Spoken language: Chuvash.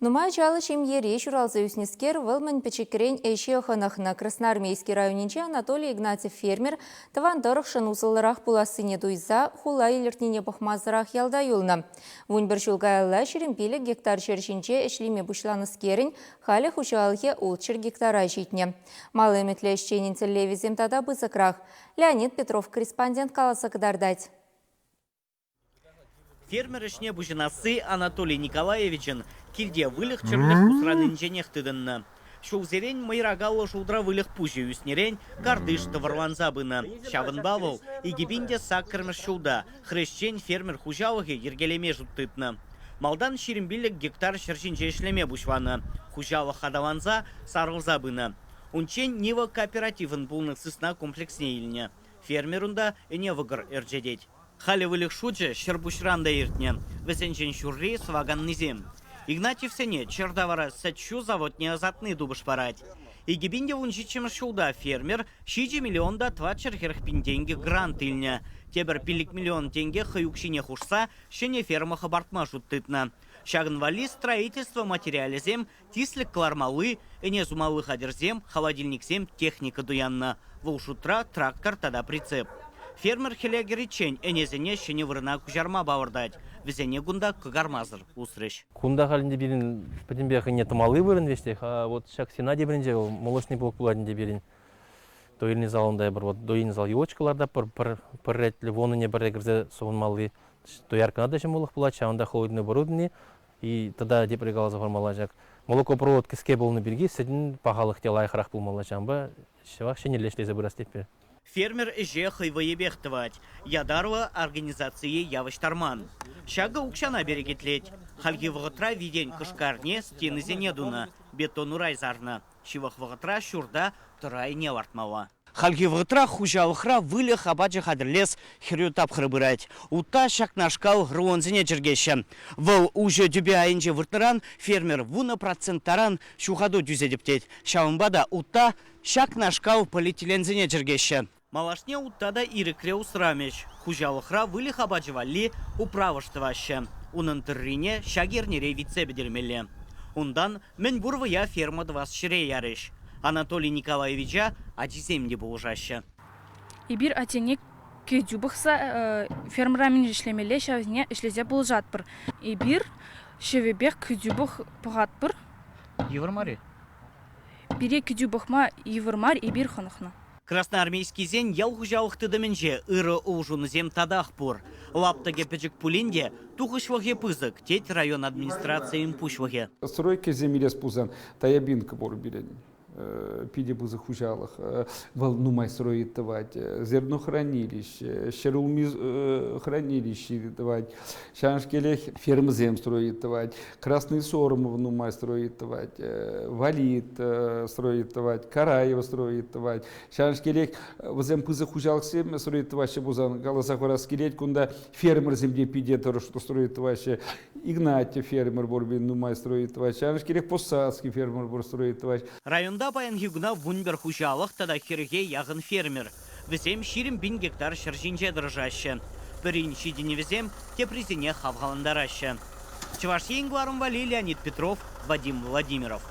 Нумай ачаллӑ ҫемьере ҫуралса ӳснӗскер вӑл мӗн пӗчӗкрен ӗҫе хӑнӑхнӑ. Красноармейски районӗнчи Анатолий Игнатьев фермер тӑван тӑрӑхшӑн усӑллӑрах пулассине туйса хула илӗртнине пӑхмасӑрах ялта юлнӑ. 11 ҫул каялла 25 гектар ҫӗр ҫинче ӗҫлеме пуҫланӑскерӗн халӗ хуҫалӑхӗ 600 гектара ҫитнӗ. Мал ӗмӗтлӗ ӗҫченӗн тӗллевӗсем тата пысӑкрах. Леонид Петров корреспондент каласа кӑтартать. Фермер ӗҫне пуҫӑнасси Анатолий Николаевичӑн килте выльӑх-чӗрлӗх усранинченех тытӑннӑ. Ҫулсерен мӑйракаллӑ шултра выльӑх пуҫӗ ӳснӗрен картиш тӑвӑрланса пынӑ. Ҫавӑнпа вӑл 2008-мӗш ҫулта хресчен фермер хуҫалӑхӗ йӗркелеме шут тытнӑ. Малтан 25 гектар ҫӗр ҫинче ӗҫлеме пуҫланӑ. Хуҫалӑх аталанса, сарӑлса пынӑ. Унччен Нива кооперативӑн пулнӑ сысна комплексне илнӗ. Фермер унта ӗне-вӑкӑр ӗрчетет. Халӗ выльӑх шучӗ 100 пуҫран та иртнӗ. Вӗсенчен ҫурри сӑваканнисем. Игнатьевсене чӗр тавара сӗт-ҫу заводне ӑсатни тупӑш парать. 2017-мӗш ҫулта фермер 7 миллион та 440 пин тенкӗ грант илнӗ. Тепӗр 5 миллион тенке хӑй укҫине хушса ҫӗнӗ ферма хӑпартма шут тытнӑ. Ҫакӑн валли строительство материалӗсем, тислӗк кӑлармалли, ӗне сумалли хатӗрсем, холодильниксем, техника туяннӑ. Вӑл шутра трактор тата прицеп. Фермер хӗле кӗриччен ӗнесене ҫӗнӗ вырӑна куҫарма палӑртать. Вӗсене кунта кӑкармасӑр усрӗҫ. Кунта халь ӗнтӗ пирӗн пӗтӗмпех ӗне тӑмалли вырӑн веҫех. А вот ҫак стена тепринче вӑл молочный блок пулать ӗнтӗ пирӗн. Доильный залонта эпир вот доильный зал елочка лартатпӑр, пӗр пӗр ретлӗ вон ӗне пӗрре кӗрсе сӑвӑнмалли дояркӑна та ҫӑмӑллӑх пулать, ҫавӑнта холодильный оборудовани и тата тепре каласа хӑвармалла ҫак молокопровод кӗске пулнӑ пирки сӗтӗн пахалӑх те лайӑхрах пулмалла, ҫавӑнпа ҫавах ҫӗнӗлле ӗҫлесе пырас тетпӗр. Фермер ӗҫе хӑй вӑйӗпех тӑвать, ятарлӑ организацие явӑҫтарман. Ҫакӑ укҫана перекетлет. Хальхи вӑхӑтра витен кӑшкарне стенисене тунӑ, бетон урай сарнӑ. Ҫывӑх вӑхӑтра ҫурта тӑрайне лартмалла. Хальхи вӑхӑтра хуҫалӑхра выльӑх апачӗ хатӗрлес хӗрӳ тапхӑр пырать. Утта ҫакнашкал рулонсене чӗркеҫҫӗ. Вӑл уҫӑ тӳпе айӗнче выртнӑран фермер 10% таран ҫухату тӳсетӗп тет. Ҫавӑнпа та утта ҫакнашкал полиэтиленсене чӗркеҫҫӗ. Малашне утта та ирӗкре усрамӗҫ. Хуҫалӑхра выльӑх апачӗ валли управӑш тӑваҫҫӗ. Унӑн тыррине ҫак эрнере витсе пӗтермелле. Унтан мӗн пур вӑя ферма тӑвас ҫӗре ярӗҫ. Анатолий Николаевича ачисем те пулӑшаҫҫӗ. Эпир аттене кӗтӳ пӑхса фермӑра мӗн ӗҫлемелле, ҫавсене ӗҫлесе пулӑшатпӑр. Эпир ҫӑвӗпех кӗтӳ пӑхатпӑр. Йывӑр мар-и? Пире кӗтӳ пӑхма йывӑр мар, эпир хӑнӑхнӑ. Красноармейскисен ял хуҫалӑх тытӑмӗнче ырӑ улшӑнусем татах пур. Лаптӑкӗ пӗчӗк пулин те тухӑҫлӑхӗ пысӑк, тет район администрацийӗн пуҫлӑхӗ. Стройкӑсем илес пулсан Таябинка пур пирӗн. Питӗ пысӑк хуҫалӑх. Вӑл нумай строить тӑвать. Зернохранилище, ҫӗрулми хранилище тӑвать. Ҫавнашкелех фермӑсем строить тӑвать. Красный Сормов нумай строить тӑвать. Валит строить тӑвать. Караева строить тӑвать. Ҫавнашкелех вӗсем пысӑк хуҫалӑхсем строить тӑваҫҫӗ пулсан, каласа хурас килет, кунта фермерсем те питӗ тӑрӑшнӑ строить тӑваҫҫӗ. Игнатьев фермер пур, нумай строить тӑвать. Ҫавнашкелех Посадский фермер пур строить тӑвать. Районта паянхи куна 11 хуҫалӑх тата хӗрӗхе яхӑн фермер. Вӗсем 20 пин гектар ҫӗр ҫинче тӑрӑшаҫҫӗ. Пӗрин ҫитӗнӗвӗсем теприсене хавхалантараҫҫӗ. Чӑваш Ен кӑларӑм валли Леонид Петров, Вадим Владимиров.